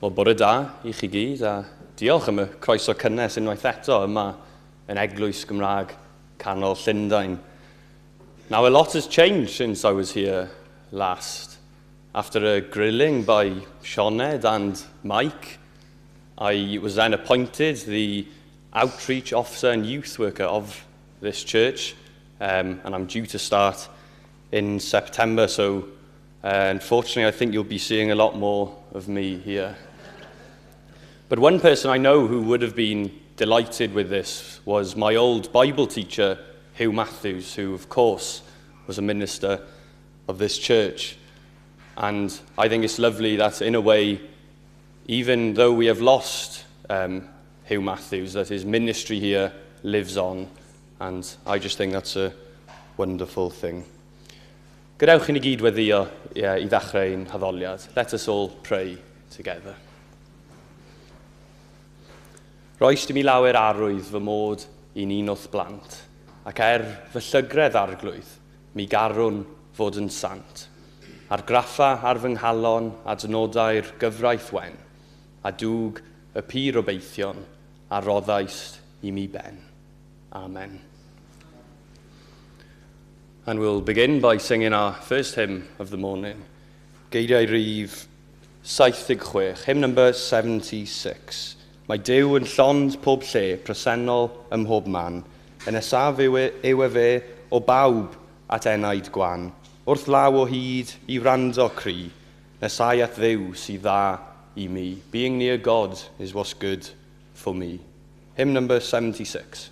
Wel, bore da i chi gyd, a diolch am y croeso cynnes unwaith eto yma yn Eglwys Gymraeg Canol Llundain. Now, a lot has changed since I was here last. After a grilling by Sioned and Mike, I was then appointed the outreach officer and youth worker of this church, and I'm due to start in September, so unfortunately I think you'll be seeing a lot more of me here. But one person I know who would have been delighted with this was my old Bible teacher, Hugh Matthews, who of course was a minister of this church. And I think it's lovely that in a way, even though we have lost Hugh Matthews, that his ministry here lives on. And I just think that's a wonderful thing. Gadewch i ni gyd weddio i ddechrau ein haddoliad. Let us all pray together. Roes di mi lawer arwydd fy mod i'n un o'th blant, ac fy llygredd arglwydd, mi garwn fod yn sant. Argraffa ar fy nghalon adnodau'r gyfraith wen, a dwg y pur obeithion a roddaist i mi ben. Amen. And we'll begin by singing our first hymn of the morning. Geiriau rhif 76, hymn number 76. Mae Duw yn llond pob lle, presennol ym mhob man. Y nesaf yw e fe o bawb at enaid gwan. Wrth law o hyd i wrando cri, nesau at Dduw sydd dda i mi. Being near God is what's good for me. Hymn number 76.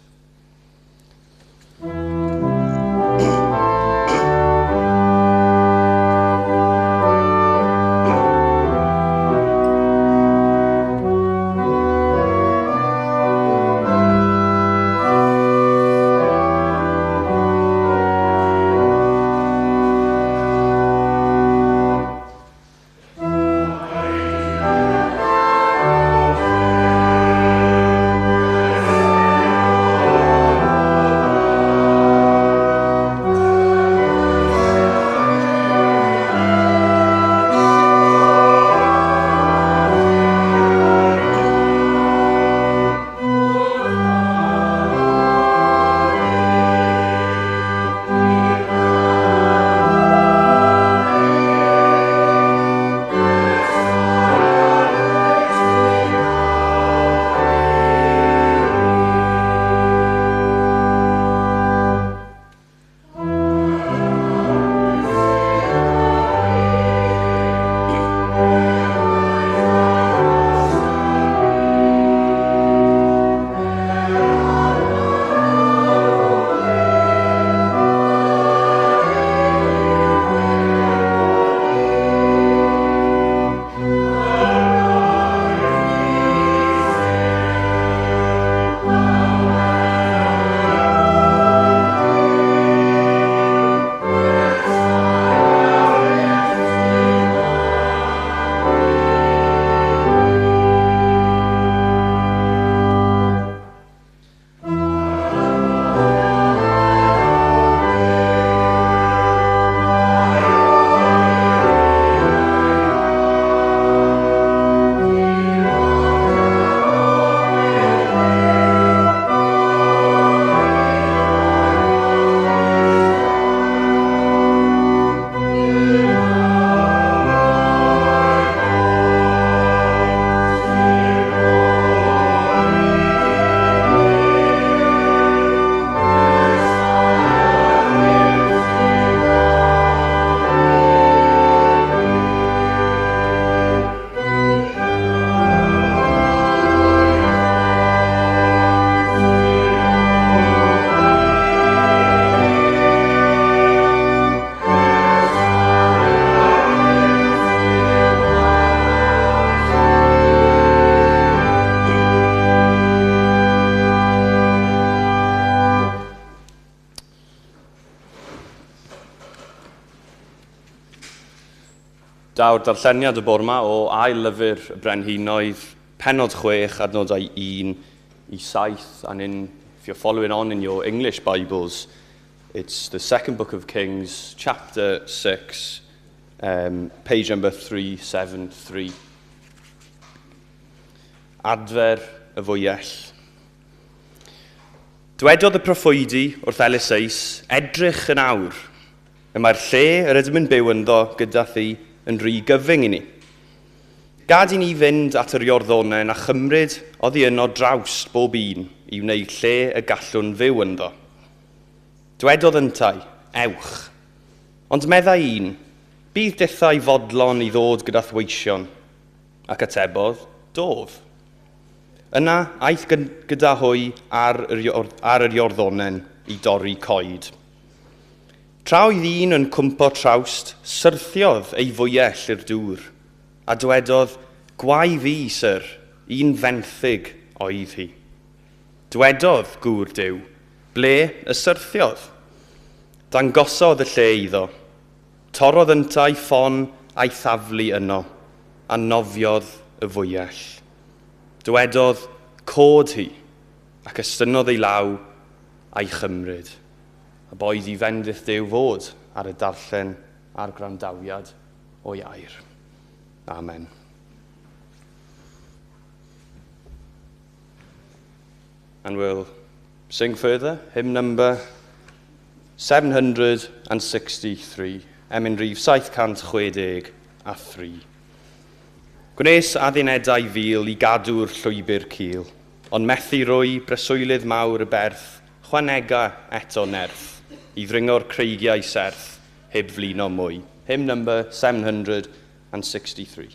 Daw'r darlleniad y bore yma o ail lyfr y Brenhinoedd, pennod 6, adnodau 1 i 7. And if you're following on in your English Bibles, it's the second book of Kings, chapter 6, page number 373. Adfer y fwyell. Dwedodd y proffwydi wrth Eliseus, edrych yn awr, y mae'r lle yr ydym yn byw ynddo gyda thi yn rhy gyfyng i ni. Gad i ni fynd at yr Iorddonen a chymryd oddi yno drawst bob un i wneud lle y gallwn fyw ynddo. Dwedodd yntau, ewch. Ond meddai un, bydd dithau fodlon i ddod gyda thweision. Ac atebodd, dof. Yna aeth gyda hwy ar yr Iorddonen i dorri coed. Tra oedd un yn cwmpo trawst, syrthiodd ei fwyell i'r dŵr, a dwedodd, gwae fi, syr, un fenthyg oedd hi. Dwedodd gŵr Duw, ble y syrthiodd? Dangosodd y lle iddo. Torrodd yntau ffon a'i thaflu yno, a nofiodd y fwyell. Dwedodd, cod hi, ac estynnodd ei law a'i chymryd. A boed i fendith Duw fod ar y darllen a'r gwrandawiad o'i air. Amen. And we'll sing further, hymn number 763, emyn rhif 763. Gwnes addunedau fil i gadw'r llwybr cul, ond methu rwy breswylydd mawr y berth, chwanega eto nerth, i ddringo'r creigiau serth, heb flino mwy. Hymn number 763.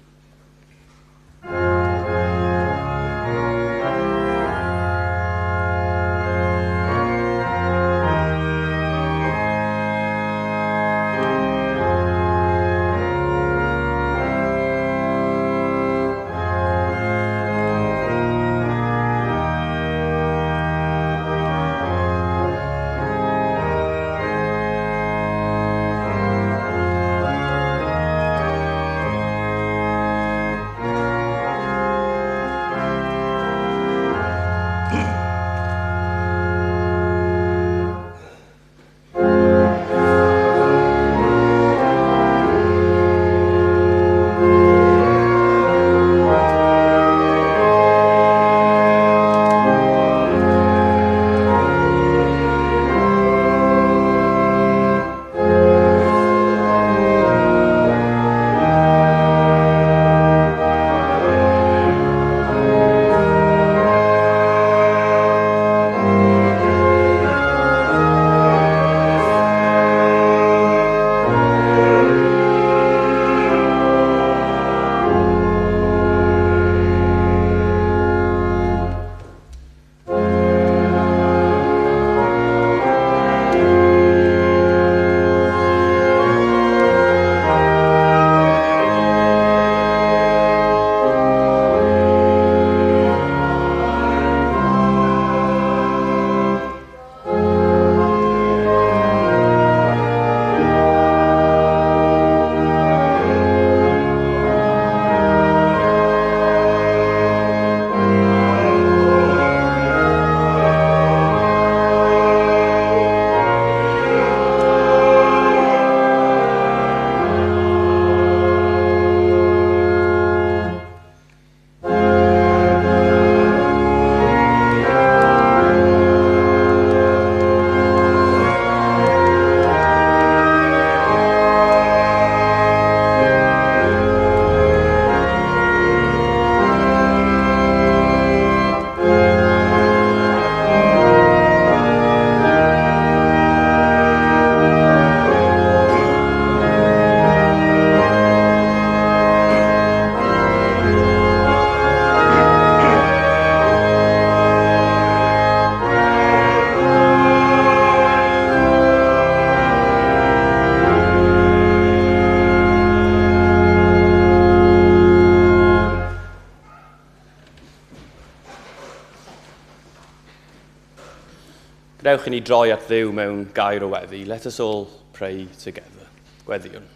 Gwnewch i ni droi at Dduw mewn gair o weddi. Let us all pray together. Gweddïwn.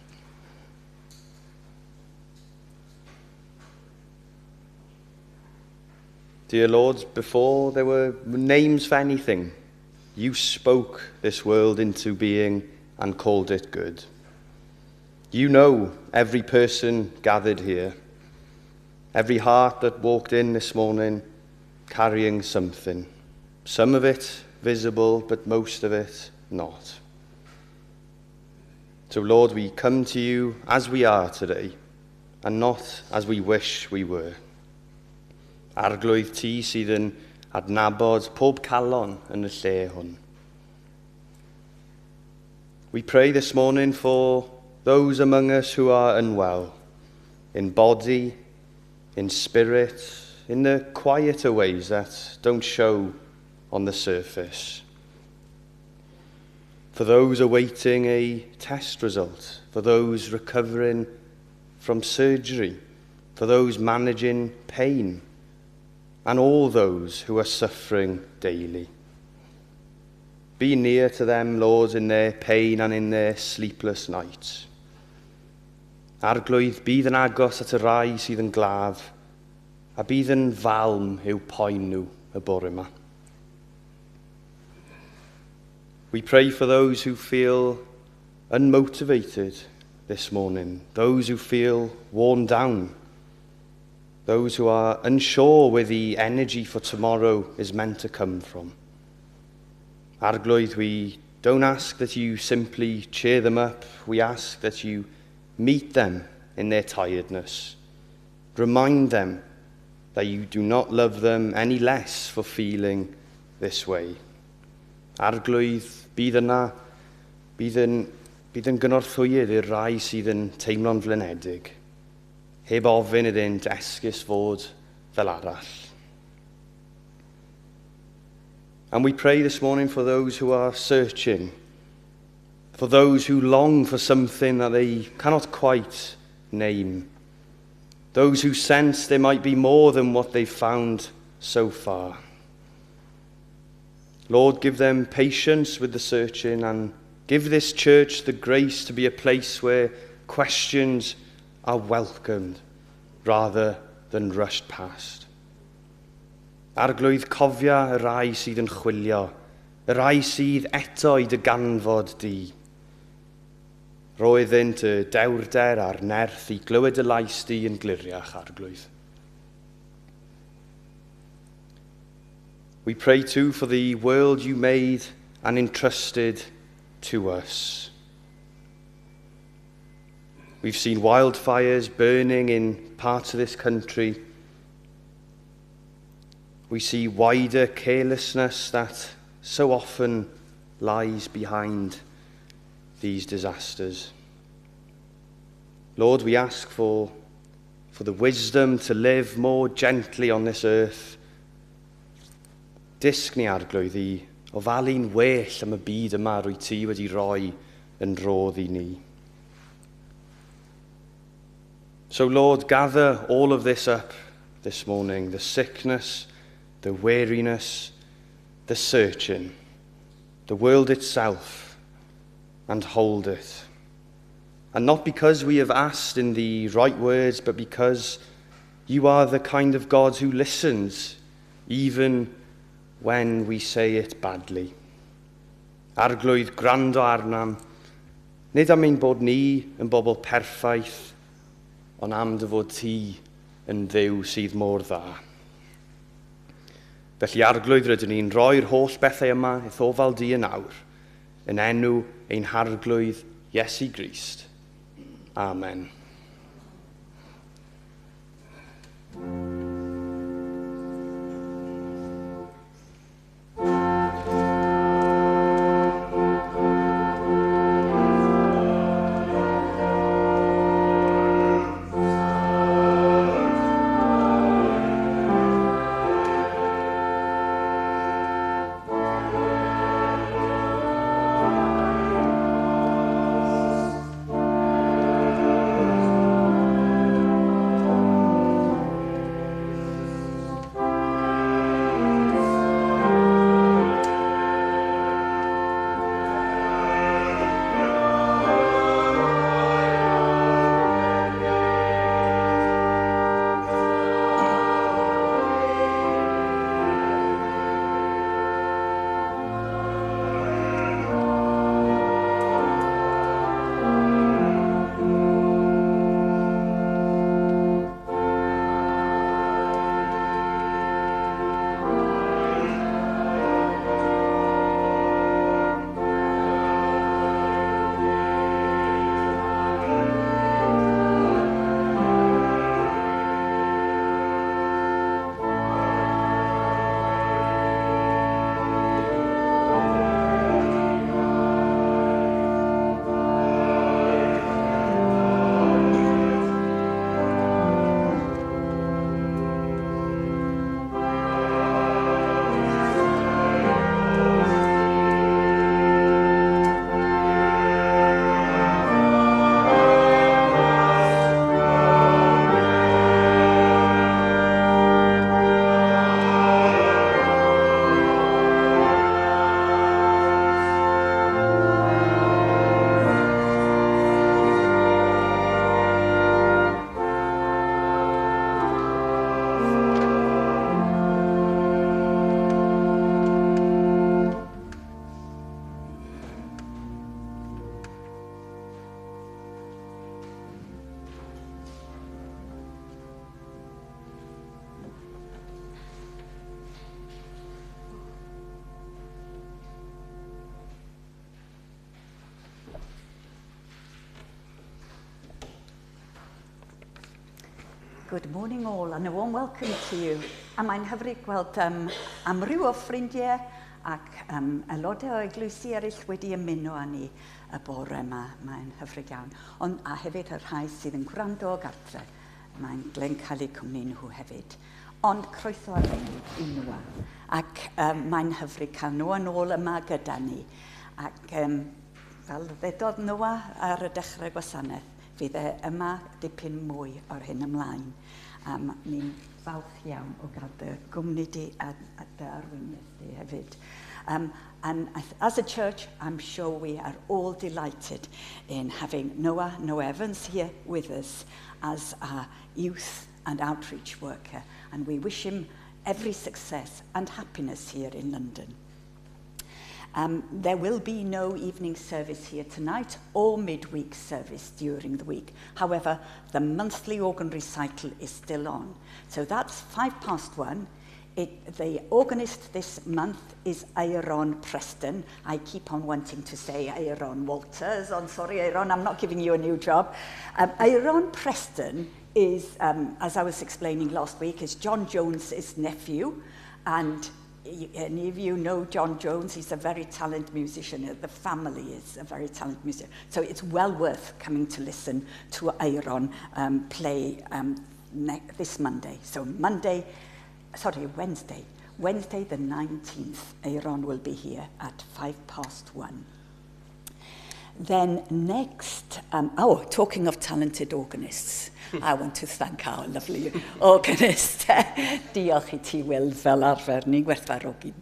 Dear Lord, before there were names for anything, you spoke this world into being and called it good. You know every person gathered here, every heart that walked in this morning carrying something, some of it visible, but most of it not. So, Lord, we come to you as we are today and not as we wish we were. Arglwydd, ti sydd yn adnabod pob calon yn y lle hwn. We pray this morning for those among us who are unwell, in body, in spirit, in the quieter ways that don't show on the surface. For those awaiting a test result, for those recovering from surgery, for those managing pain, and all those who are suffering daily. Be near to them, Lord, in their pain and in their sleepless nights. Arglwydd, bydd yn agos at y rai sydd yn glaf, a bydd yn falm i'w poen nhw y bore yma. We pray for those who feel unmotivated this morning, those who feel worn down, those who are unsure where the energy for tomorrow is meant to come from. Arglwydd, we don't ask that you simply cheer them up. We ask that you meet them in their tiredness. Remind them that you do not love them any less for feeling this way. Arglwydd, bydd yna, bydd yn gynorthwyydd i'r rai sydd yn teimlo'n flinedig, heb ofyn iddynt esgus fod fel arall. And we pray this morning for those who are searching, for those who long for something that they cannot quite name, those who sense there might be more than what they've found so far. Lord, give them patience with the searching and give this church the grace to be a place where questions are welcomed rather than rushed past. Arglwydd, cofia y rai sydd yn chwilio, y rai sydd eto i dy ganfod di. Rho iddynt y dewrder a'r nerth i glywed y lais di yn gliriach, Arglwydd. We pray too for the world you made and entrusted to us. We've seen wildfires burning in parts of this country. We see wider carelessness that so often lies behind these disasters. Lord, we ask for the wisdom to live more gently on this earth. Dysg ni, Arglwydd, i ofalu'n well am y byd yma rwyt ti wedi rhoi yn rhodd i ni. So, Lord, gather all of this up this morning, the sickness, the weariness, the searching, the world itself, and hold it. And not because we have asked in the right words, but because you are the kind of God who listens, even when we say it badly. Arglwydd, gwrando arnam, nid am ein bod ni yn bobl perffaith, ond am dy fod ti yn Dduw sydd mor dda. Felly, Arglwydd, rydyn ni'n rhoi'r holl bethau yma i'th ofal di yn awr, yn enw ein Harglwydd Iesu Grist. Amen. Good morning all and a warm welcome to you. A mae'n hyfryd gweld amryw o ffrindiau ac aelodau o eglwysi eraill wedi ymuno â ni y bore yma. Mae'n hyfryd iawn. Ond, a hefyd y rhai sydd yn gwrando o gartre. Mae'n glên cael eu cwmni nhw hefyd. Ond croeso arbennig i Noah. Ac mae'n hyfryd cael Noah nôl yma gyda ni. Ac fel ddedodd Noah ar y dechrau gwasanaeth, fydd e yma dipyn mwy o'r hyn ymlaen. Ni'n falch iawn o gael dy gwmni di a dy arweiniaeth di hefyd. And as a church, I'm sure we are all delighted in having Noah Evans here with us as our youth and outreach worker. And we wish him every success and happiness here in London. There will be no evening service here tonight or midweek service during the week. However, the monthly organ recital is still on. So that's 1:05. The organist this month is Aaron Preston. I keep on wanting to say Aaron Walters. I'm sorry, Aaron, I'm not giving you a new job. Aaron Preston is, as I was explaining last week, is John Jones's nephew, and any of you know John Jones, he's a very talented musician. The family is a very talented musician. So it's well worth coming to listen to Aaron play this Monday. So Wednesday. Wednesday the 19th, Aaron will be here at 1:05. Then next, talking of talented organists, I want to thank our lovely organist. Diolch i ti, Will, fel arfer, ni'n gwerthfawrogi.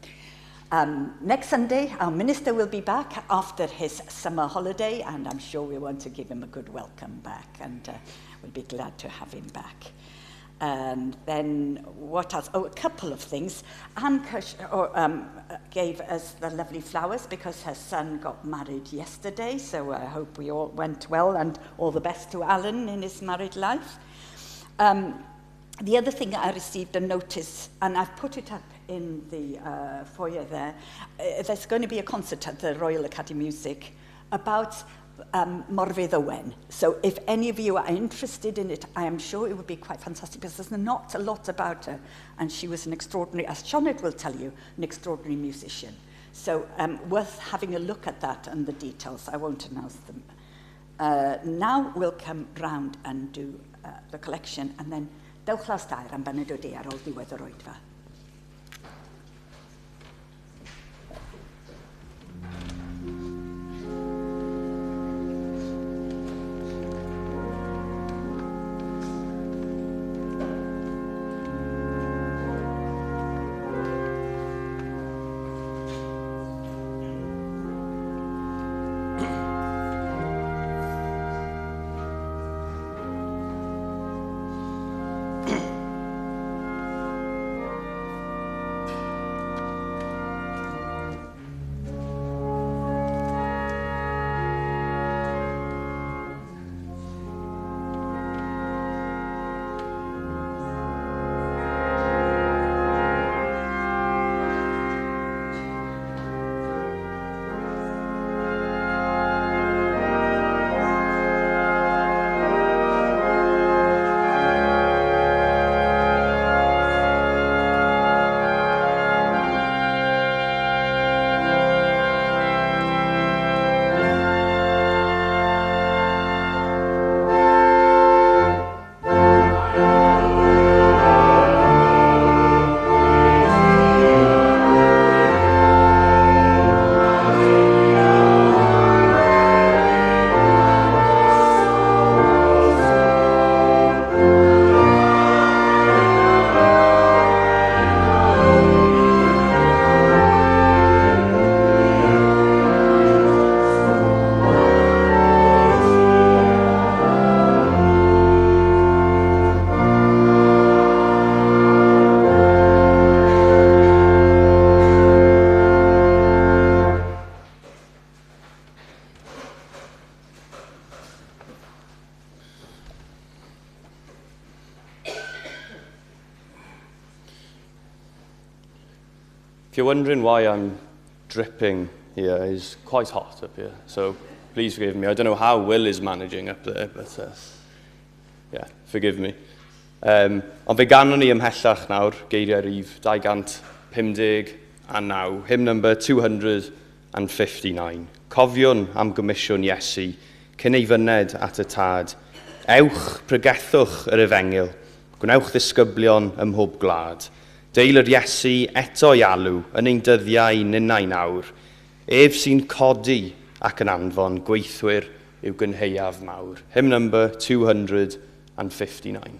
Next Sunday, our minister will be back after his summer holiday, and I'm sure we want to give him a good welcome back, and we'll be glad to have him back. And then what else? Oh, a couple of things. Anne Cush gave us the lovely flowers because her son got married yesterday, so I hope we all went well, and all the best to Alan in his married life. The other thing, I received a notice, and I've put it up in the foyer there. There's going to be a concert at the Royal Academy of Music about Morfydd Owen. So if any of you are interested in it, I am sure it would be quite fantastic, because there's not a lot about her, and she was an extraordinary, as Sioned will tell you, an extraordinary musician. So worth having a look at that and the details. I won't announce them. Now we'll come round and do the collection, and then dewch las dair am baned o de ar ôl diwedd yr oedfa. If you're wondering why I'm dripping here, it's quite hot up here, so please forgive me. I don't know how Will is managing up there, but yeah, forgive me. Ond fe ganwn ni ymhellach nawr, geiriau rif 259, hymn number 259. Cofiwn am gomisiwn Iesu, cyn ei fyned at y tad. Ewch, pregethwch yr efengyl, gwnewch ddisgyblion ym mhob gwlad. Deil yr Iesu eto i alw yn ein dyddiau ninnau nawr. Ef sy'n codi ac yn anfon gweithwyr i'w gynhaeaf mawr. Hymn number 259.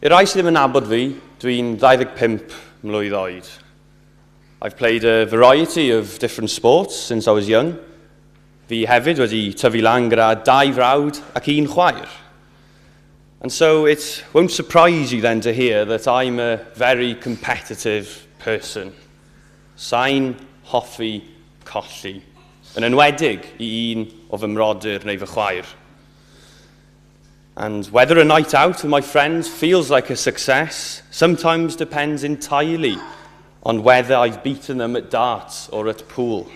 I'r rai sydd ddim yn nabod fi, dwi'n 25 mlwydd oed. I've played a variety of different sports since I was young. Fi hefyd wedi tyfu lan gyda dau frawd ac un chwaer. And so it won't surprise you then to hear that I'm a very competitive person. Sa'n hoffi colli, yn enwedig i un o fy mrodyr neu fy chwaer. And whether a night out with my friends feels like a success sometimes depends entirely on whether I've beaten them at darts or at pool.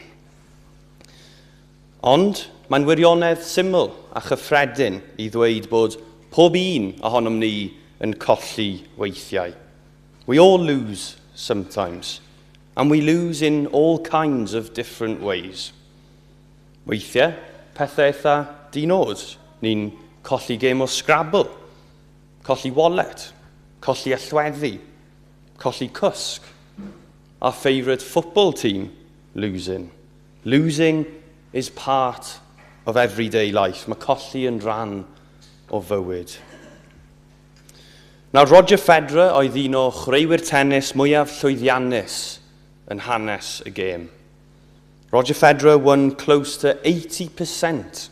Ond mae'n wirionedd syml a chyffredin i ddweud bod pob un ohonom ni yn colli weithiau. We all lose sometimes, and we lose in all kinds of different ways. Weithiau, pethau eitha di-nod. Ni'n colli gêm o Scrabble, colli wallet, colli allweddi, colli cwsg. Our favourite football team losing. Losing is part of everyday life. Mae colli yn rhan o fywyd. Nawr, Roger Federer oedd un o chwaraewyr tennis mwyaf llwyddiannus yn hanes y gêm. Roger Federer won close to 80%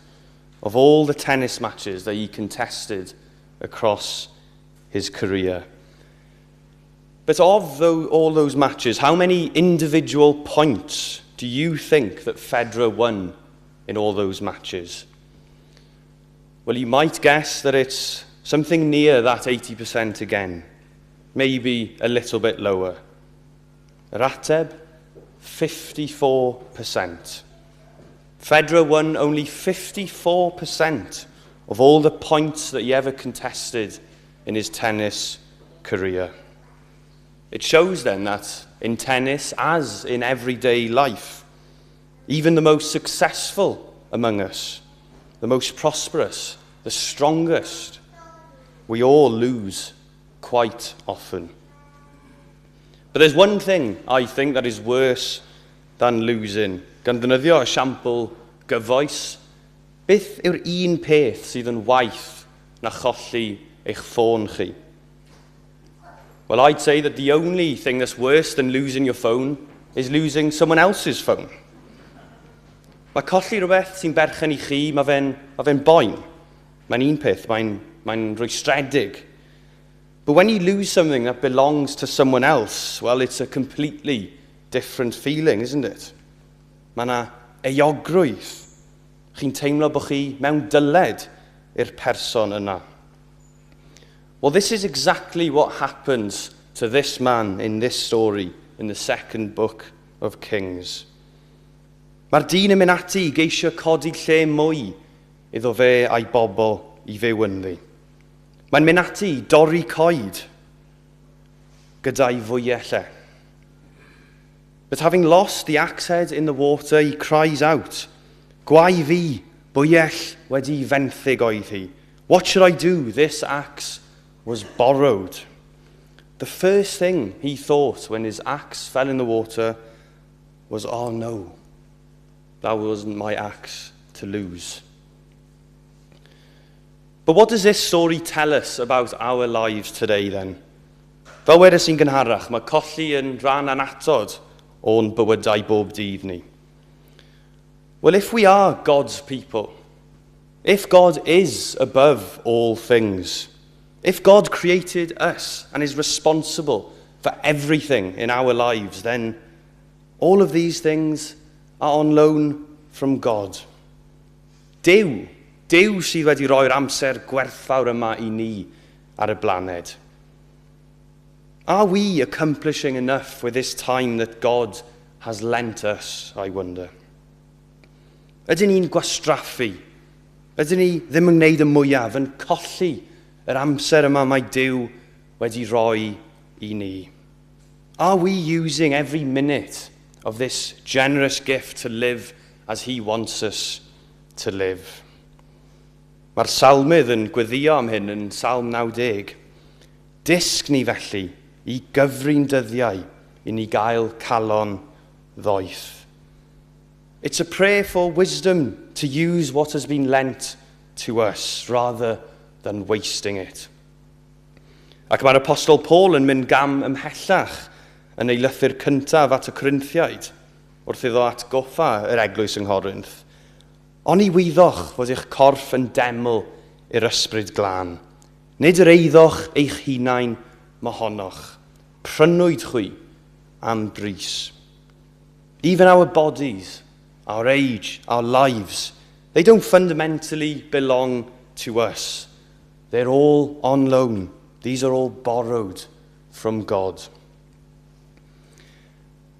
of all the tennis matches that he contested across his career. But of all those matches, how many individual points do you think that Federer won in all those matches? Well, you might guess that it's something near that 80% again, maybe a little bit lower. Yr ateb, 54%. Federer won only 54% of all the points that he ever contested in his tennis career. It shows then that in tennis, as in everyday life, even the most successful among us, the most prosperous, the strongest, we all lose quite often. But there's one thing, I think, that is worse than losing. Gan ddefnyddio esiampl gyfoes, beth yw'r un peth sydd yn waeth na cholli eich ffôn chi? Well, I'd say that the only thing that's worse than losing your phone is losing someone else's phone. Mae colli rhywbeth sy'n berchen i chi, mae fe boen. Mae'n un peth, mae'n rwystredig. But when you lose something that belongs to someone else, well, it's a completely different feeling, isn't it? Mae yna euogrwydd. Chi'n teimlo bod chi mewn dyled i'r person yna. Well, this is exactly what happens to this man in this story in the second book of Kings. Mae'r dyn yn mynd ati i geisio codi lle mwy iddo fe a'i bobl i fyw ynddi. Mae'n mynd ati i dorri coed gyda'i fwyell e. But having lost the axe head in the water, he cries out, "Gwae fi, bwyell wedi fenthyg oedd hi. What should I do? This axe was borrowed." The first thing he thought when his axe fell in the water was, "Oh no, that wasn't my axe to lose." But what does this story tell us about our lives today then? Fel wedes i'n gynharach, mae colli yn rhan annatod o'n bywydau bob dydd ni. Well, if we are God's people, if God is above all things, if God created us and is responsible for everything in our lives, then all of these things are on loan from God. Duw sydd wedi rhoi'r amser gwerthfawr yma i ni ar y blaned. Are we accomplishing enough with this time that God has lent us, I wonder? Ydyn ni'n gwastraffu? Ydyn ni ddim yn gwneud y mwyaf, yn colli yr amser yma mae Duw wedi rhoi i ni? Are we using every minute of this generous gift to live as he wants us to live? Mae'r salmydd yn gweddio am hyn yn Salm 90. "Dysg ni felly i gyfri'n dyddiau i ni gael calon ddoeth." It's a prayer for wisdom to use what has been lent to us rather than wasting it. Ac mae'r Apostol Paul yn mynd gam ymhellach yn ei lythyr cyntaf at y Corinthiaid wrth iddo atgoffa yr eglwys yng Nghorinth. "Oni wyddoch fod eich corff yn deml i'r Ysbryd Glân? Nid yr eiddoch eich hunain mohonoch. Prynwyd chwi am bris." Even our bodies, our age, our lives, they don't fundamentally belong to us. They're all on loan. These are all borrowed from God.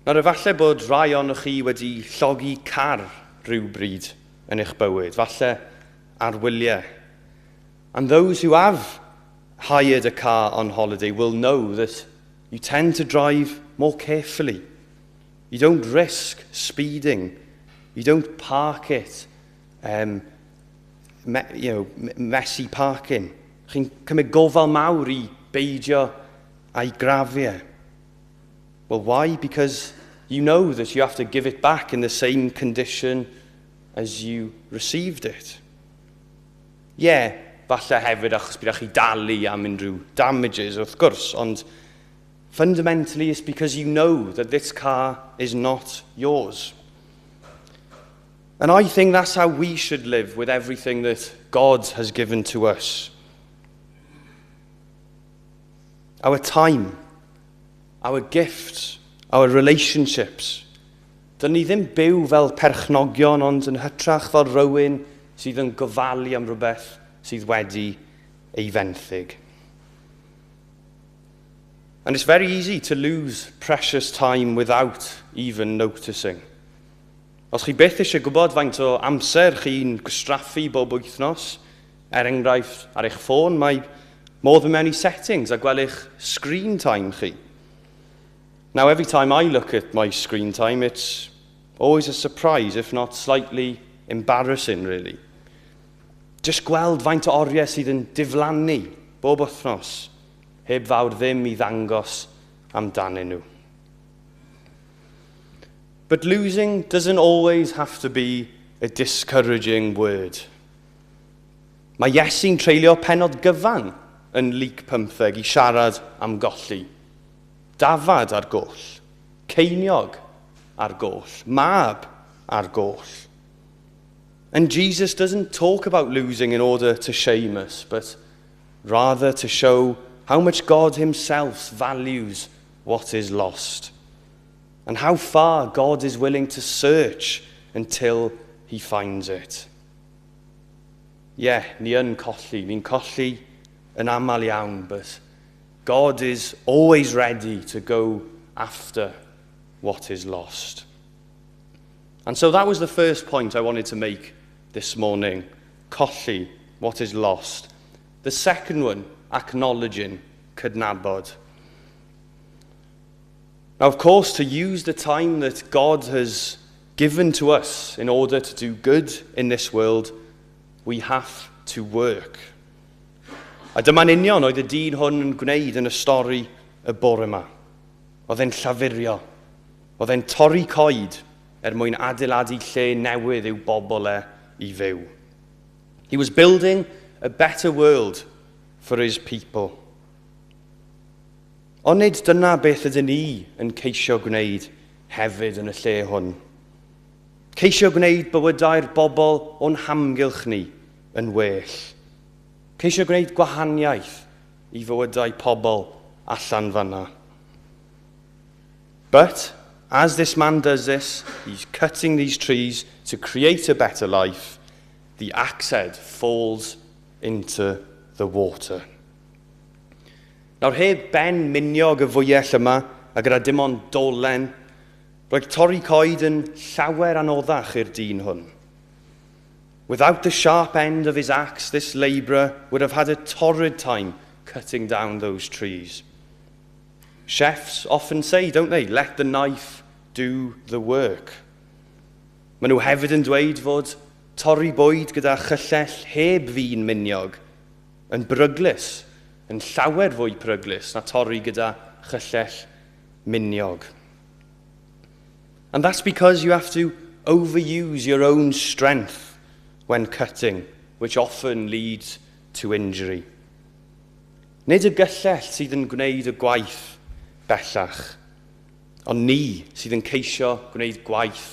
Nawr, efallai bod rai ohonoch chi wedi llogi car rhywbryd yn eich bywyd, falle ar wyliau. And those who have hired a car on holiday will know that you tend to drive more carefully. You don't risk speeding. You don't park it, messy parking. Chi'n cymryd gofal mawr i beidio a'i grafu e. Well, why? Because you know that you have to give it back in the same condition as you received it. Yeah, falle hefyd achos bydd chi dalu am unrhyw damages, wrth gwrs, ond fundamentally it's because you know that this car is not yours. And I think that's how we should live with everything that God has given to us. Our time, our gifts, our relationships. Dyn ni ddim byw fel perchnogion, ond yn hytrach fel rhywun sydd yn gofalu am rhywbeth sydd wedi ei fenthyg. And it's very easy to lose precious time without even noticing. Os chi byth eisiau gwybod faint o amser chi'n gwastraffu bob wythnos, er enghraifft ar eich ffôn, mae modd mynd mewn i settings a gweld eich screen time chi. Now, every time I look at my screen time, it's always a surprise, if not slightly embarrassing, really. Just gweld faint o oriau sydd yn diflannu bob wythnos, heb fawr ddim i ddangos amdanyn nhw. But losing doesn't always have to be a discouraging word. Mae Iesu'n treulio pennod gyfan yn Luc 15 i siarad am golli. Dafad ar goll, ceiniog ar goll, mab ar goll. And Jesus doesn't talk about losing in order to shame us, but rather to show how much God himself values what is lost and how far God is willing to search until he finds it. Yeah, ni yn colli. Ni'n colli yn aml iawn, but God is always ready to go after what is lost. And so that was the first point I wanted to make this morning. Colli, what is lost. The second one, acknowledging, cydnabod. Now, of course, to use the time that God has given to us in order to do good in this world, we have to work. A dyma'n union oedd y dyn hwn yn gwneud yn y stori y bore yma. Oedd e'n llafurio. Oedd e'n torri coed er mwyn adeiladu lle newydd i'w bobl e i fyw. He was building a better world for his people. Ond nid dyna beth ydyn ni yn ceisio gwneud hefyd yn y lle hwn? Ceisio gwneud bywydau'r bobl o'n hamgylch ni yn well. Ceisio gwneud gwahaniaeth i fywydau pobl allan fanna. But as this man does this, he's cutting these trees to create a better life, the axe head falls into the water. Nawr, heb ben miniog y fwyell yma, a gyda dim ond dolen, roedd torri coed yn llawer anoddach i'r dyn hwn. Without the sharp end of his axe, this labourer would have had a torrid time cutting down those trees. Chefs often say, don't they, "Let the knife do the work." Maen nhw hefyd yn dweud fod torri bwyd gyda chyllell heb fin miniog yn beryglus, yn llawer fwy peryglus na torri gyda chyllell miniog. And that's because you have to overuse your own strength when cutting, which often leads to injury. Nid y gyllell sydd yn gwneud y gwaith bellach, ond ni sydd yn ceisio gwneud gwaith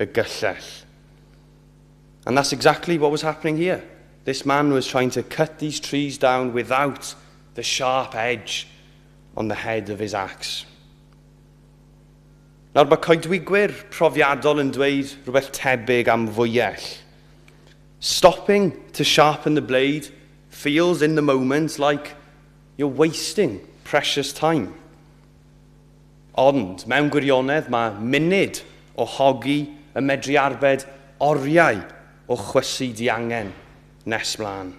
y gyllell. And that's exactly what was happening here. This man was trying to cut these trees down without the sharp edge on the head of his axe. Nawr, mae coedwigwyr profiadol yn dweud rhywbeth tebyg am fwyell. Stopping to sharpen the blade feels in the moment like you're wasting precious time. Ond, mewn gwirionedd, mae munud o hogi yn medru arbed oriau o chwysu diangen nes mlaen.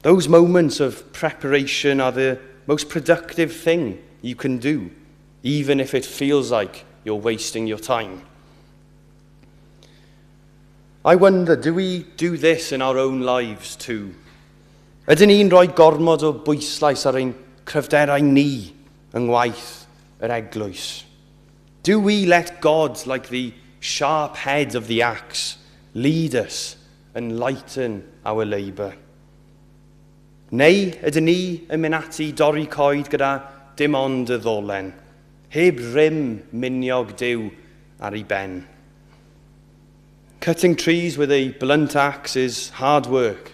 Those moments of preparation are the most productive thing you can do, even if it feels like you're wasting your time. I wonder, do we do this in our own lives too? Ydyn ni'n rhoi gormod o bwyslais ar ein cryfderau ni yng ngwaith yr eglwys? Do we let God, like the sharp head of the axe, lead us and lighten our labour? Neu ydyn ni yn mynd ati dorri coed gyda dim ond y ddolen, heb rym miniog Duw ar ei ben? Cutting trees with a blunt axe is hard work.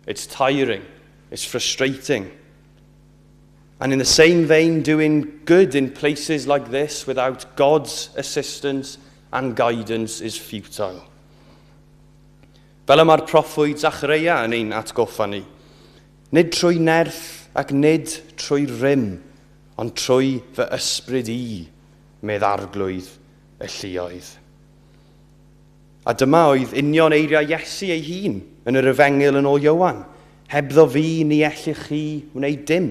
It's tiring. It's frustrating. And in the same vein, doing good in places like this without God's assistance and guidance is futile. Fel y mae'r proffwyd Zachareia yn ein atgoffa ni. Nid trwy nerth ac nid trwy rym, ond trwy fy ysbryd i, medd Arglwydd y lluoedd. A dyma oedd union eiriau Iesu ei hun yn yr efengyl yn ôl Ioan. Hebddo fi, ni ellwch chi wneud dim.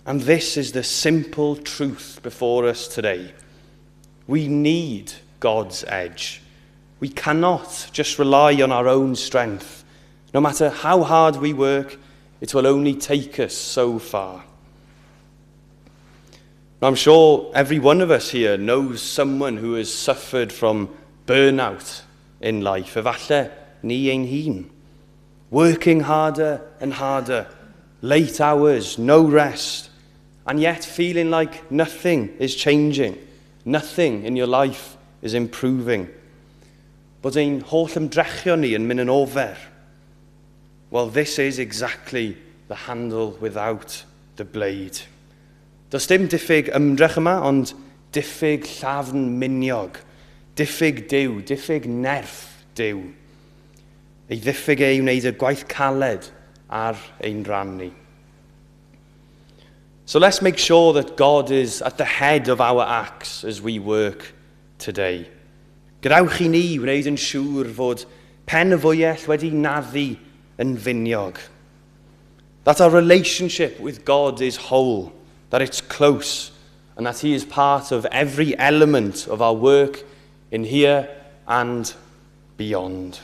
And this is the simple truth before us today. We need God's edge. We cannot just rely on our own strength. No matter how hard we work, it will only take us so far. Now, I'm sure every one of us here knows someone who has suffered from burnout in life. Efallai ni ein hun. Working harder and harder, late hours, no rest, and yet feeling like nothing is changing, nothing in your life is improving. Bod ein holl ymdrechion ni yn mynd yn ofer. Well, this is exactly the handle without the blade. Does dim diffyg ymdrech yma, ond diffyg llafn miniog, diffyg Duw, diffyg nerth Duw. Ei ddiffyg e i wneud y gwaith caled ar ein rhan ni. So let's make sure that God is at the head of our axe as we work today. Gadewch i ni wneud yn siŵr fod pen y fwyell wedi naddu yn finiog. That our relationship with God is whole, that it's close, and that he is part of every element of our work in here and beyond.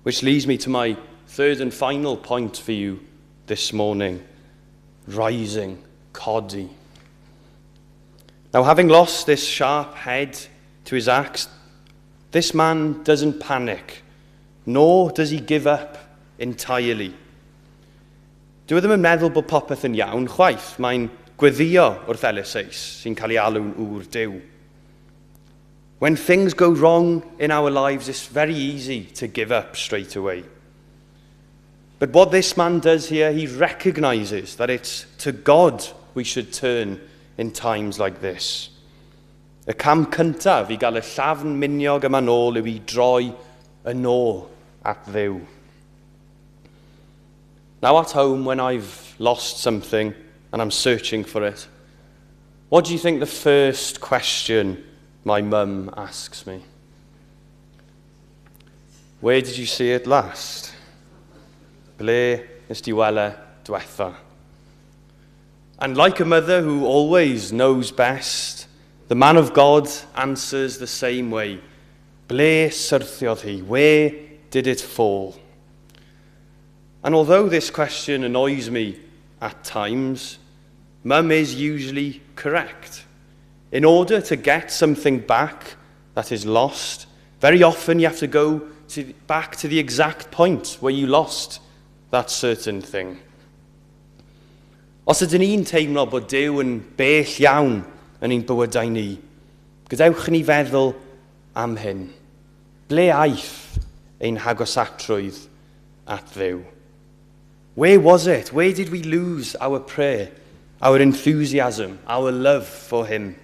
Which leads me to my third and final point for you this morning: rising, codi. Now, having lost this sharp head to his axe, this man doesn't panic, nor does he give up entirely. Dyw e ddim yn meddwl bod popeth yn iawn chwaith. Mae'n gweddio wrth Eliseus, sy'n cael ei alw'n ŵr Duw. When things go wrong in our lives, it's very easy to give up straight away. But what this man does here, he recognizes that it's to God we should turn in times like this. Y cam cyntaf i gael y llafn miniog yma nôl yw i droi yn ôl at Dduw. Now at home, when I've lost something and I'm searching for it, what do you think the first question my mum asks me? "Where did you see it last?" Ble nes di weld e diwetha? And like a mother who always knows best, the man of God answers the same way. Ble syrthiodd hi? Where did it fall? And although this question annoys me at times, Mum is usually correct. In order to get something back that is lost, very often you have to go back to the exact point where you lost that certain thing. Os ydyn ni'n teimlo bod Duw yn bell iawn yn ein bywydau ni, gadewch ni feddwl am hyn. Ble aeth ein hagosatrwydd at Dduw? Where was it? Where did we lose our prayer, our enthusiasm, our love for him?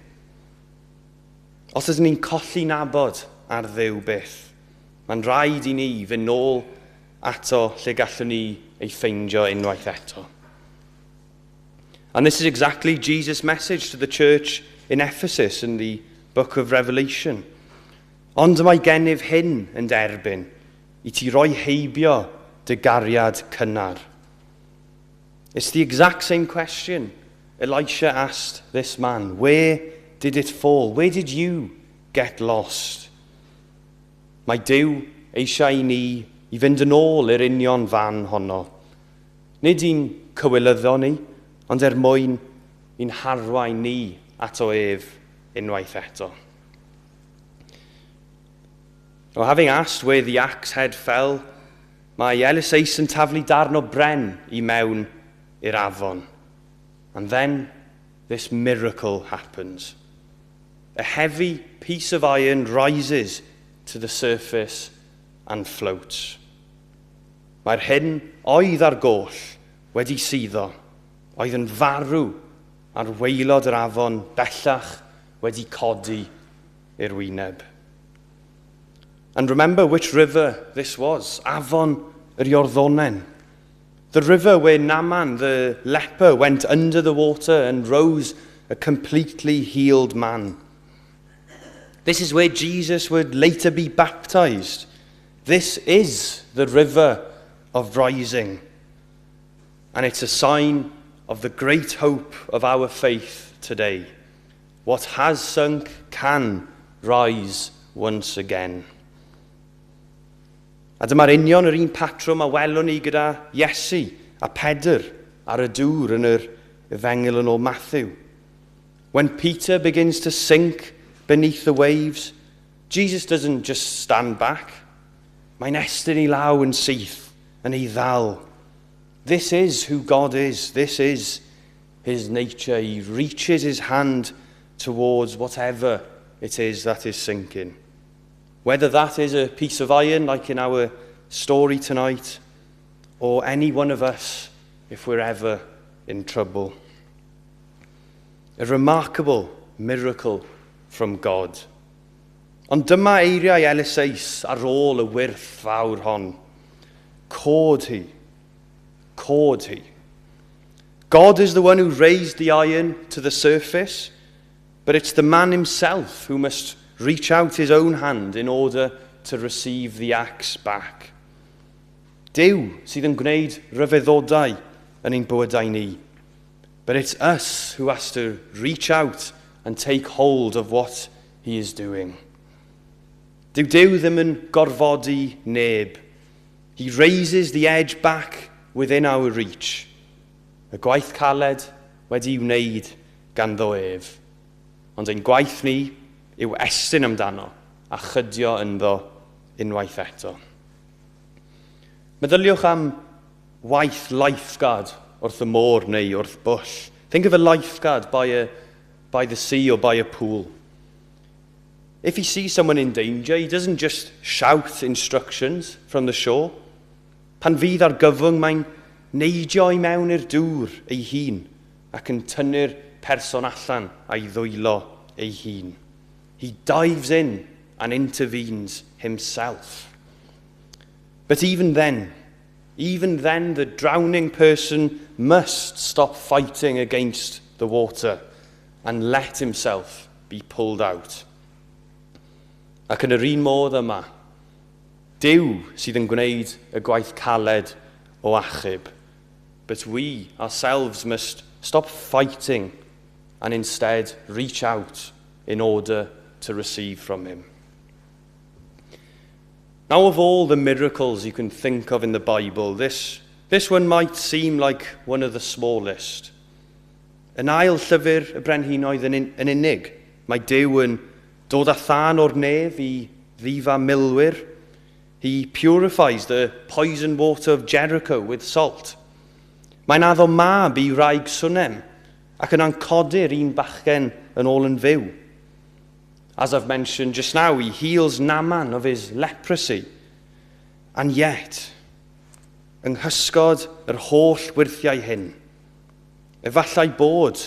Os ydyn ni'n colli nabod ar Dduw byth, mae'n rhaid i ni fynd nôl ato lle gallwn ni ei ffeindio unwaith eto. And this is exactly Jesus' message to the church in Ephesus in the book of Revelation. Ond mae gennyf hyn yn dy erbyn, i ti roi heibio dy gariad cynnar? It's the exact same question Elisha asked this man. Where did it fall? Where did you get lost? Mae Duw eisiau i ni i fynd yn ôl i'r union fan honno. Nid i'n cywilyddo ni, ond er mwyn i'n harwain ni ato ef unwaith eto. Now, having asked where the axe head fell, mae Eliseus yn taflu darn o bren i mewn i'r afon. And then this miracle happens. A heavy piece of iron rises to the surface and floats. Mae'r hyn oedd ar goll wedi suddo, oedd yn farw ar waelod yr afon bellach wedi codi i'r wyneb. And remember which river this was, Afon yr Iorddonen. The river where Naaman, the leper, went under the water and rose a completely healed man. This is where Jesus would later be baptized. This is the river of rising. And it's a sign of the great hope of our faith today. What has sunk can rise once again. A dyma'r union yr un patrwm a welwn ni gyda Iesu a Pedr ar y dŵr yn yr Efengyl yn ôl Matthew. When Peter begins to sink beneath the waves, Jesus doesn't just stand back. Mae'n estyn ei law yn syth, yn ei ddal. This is who God is. This is his nature. He reaches his hand towards whatever it is that is sinking. Whether that is a piece of iron, like in our story tonight, or any one of us if we're ever in trouble. A remarkable miracle from God. Ond dyma eiriau Eliseus ar ôl y wyrth fawr hon. Cod hi. Cod hi. God is the one who raised the iron to the surface, but it's the man himself who must reach out his own hand in order to receive the axe back. Duw sydd yn gwneud rhyfeddodau yn ein bywydau ni. But it's us who has to reach out and take hold of what he is doing. Dyw Duw ddim yn gorfodi neb. He raises the edge back within our reach. Y gwaith caled wedi wneud ganddo ef. Ond ein gwaith ni yw estyn amdano a chydio ynddo unwaith eto. Meddyliwch am waith lifeguard wrth y môr neu wrth bwll. Think of a lifeguard by the sea or by a pool. If he sees someone in danger, he doesn't just shout instructions from the shore. Pan fydd argyfwng, mae'n neidio i mewn i'r dŵr ei hun ac yn tynnu'r person allan a'i ddwylo ei hun. He dives in and intervenes himself. But even then, the drowning person must stop fighting against the water and let himself be pulled out. Ac yn yr un modd yma, Duw sydd yn gwneud y gwaith caled o achub. But we ourselves must stop fighting and instead reach out in order to receive from him. Now, of all the miracles you can think of in the Bible, this one might seem like one of the smallest. Yn ail llyfr y brenhinoedd yn unig, mae Duw yn dod â thân o'r nef i ddifa milwyr. He purifies the poison water of Jericho with salt. Mae'n addo mab i wraig Swnem ac yna'n codi'r un bachgen yn ôl yn fyw. As I've mentioned just now, he heals Naaman of his leprosy. And yet, yng nghysgod yr holl wyrthiau hyn, efallai bod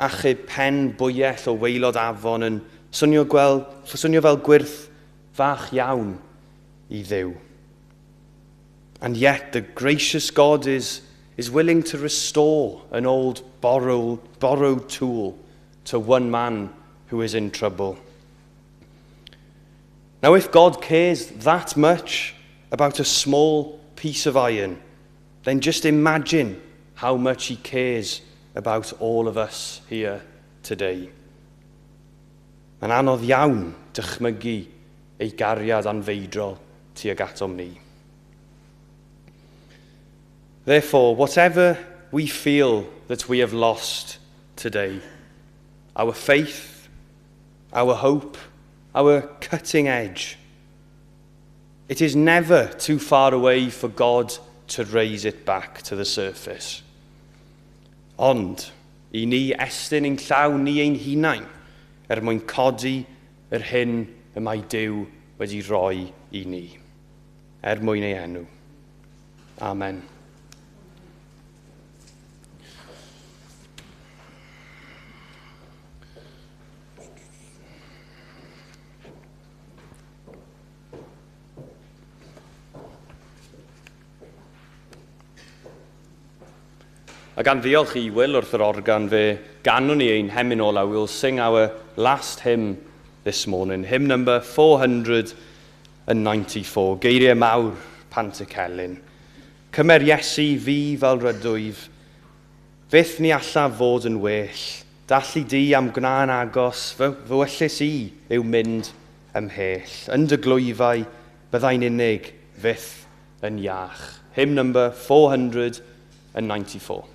achub pen bwyell o waelod afon yn swnio fel gwyrth fach iawn i Dduw. And yet the gracious God is willing to restore an old borrowed tool to one man who is in trouble. Now, if God cares that much about a small piece of iron, then just imagine how much he cares about all of us here today. Mae'n anodd iawn dychmygu ei gariad anfeidrol tuag atom ni. Therefore, whatever we feel that we have lost today, our faith, our hope, our cutting edge, it is never too far away for God to raise it back to the surface. Ond, i ni estyn ein llaw ni ein hunain er mwyn codi yr hyn y mae Duw wedi rhoi i ni, er mwyn ei enw. Amen. A gan ddiolch i Will wrth yr organ, fe ganwn ni ein hemyn ola. We'll sing our last hymn this morning, hymn number 494, Geiriau Mawr Pantycelyn. Cymer Iesu fi fel rydwyf, fyth ni allaf fod yn well, dallu di am gwna'n agos, fy ewyllys i yw mynd ymhell. Yn dy glwyfau byddai'n unig, fyth yn iach. Hymn number 494.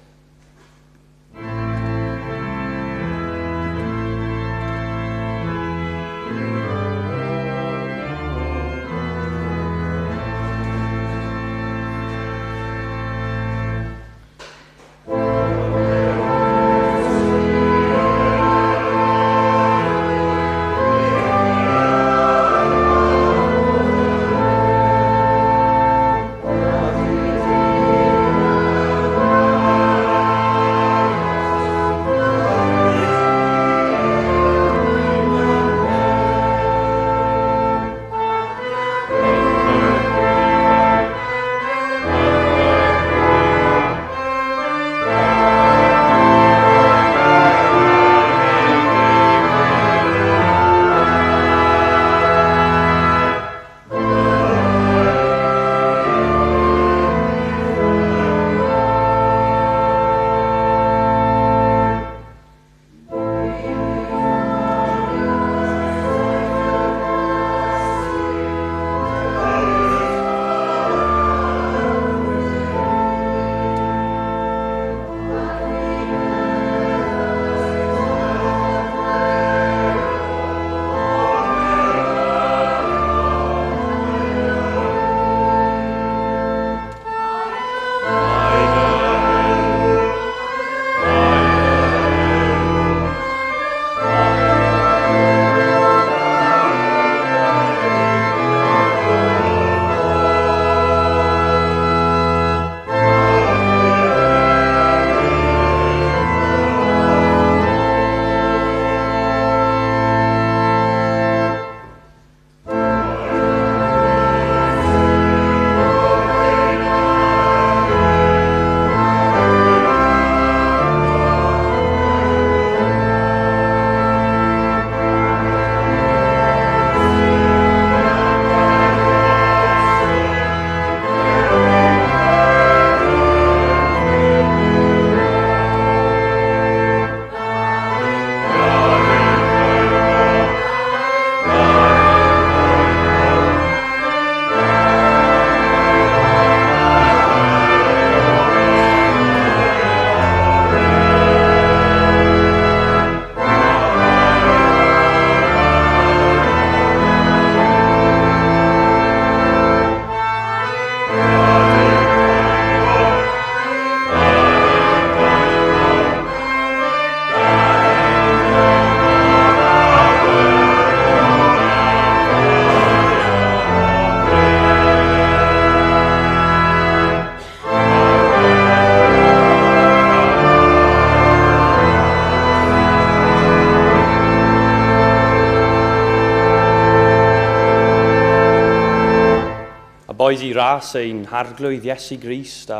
Boed i ras ein harglwydd Iesu Grist a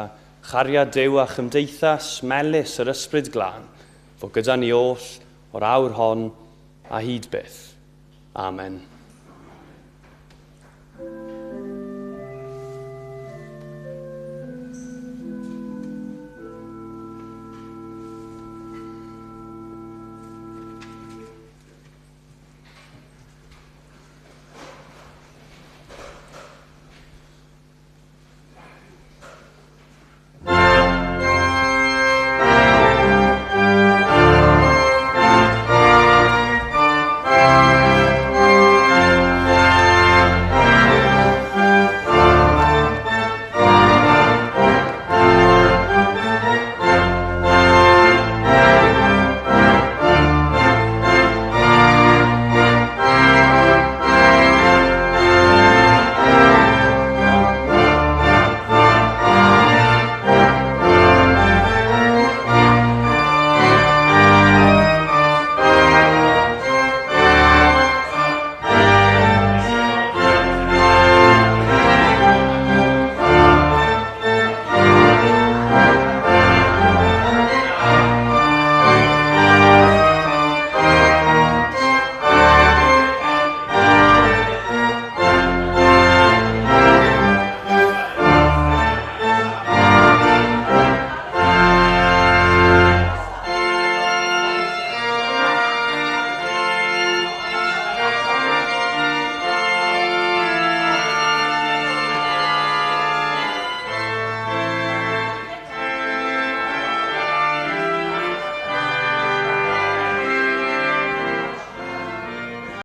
chariad Duw a chymdeithas melys yr ysbryd glân, fod gyda ni oll o'r awr hon a hyd byth. Amen.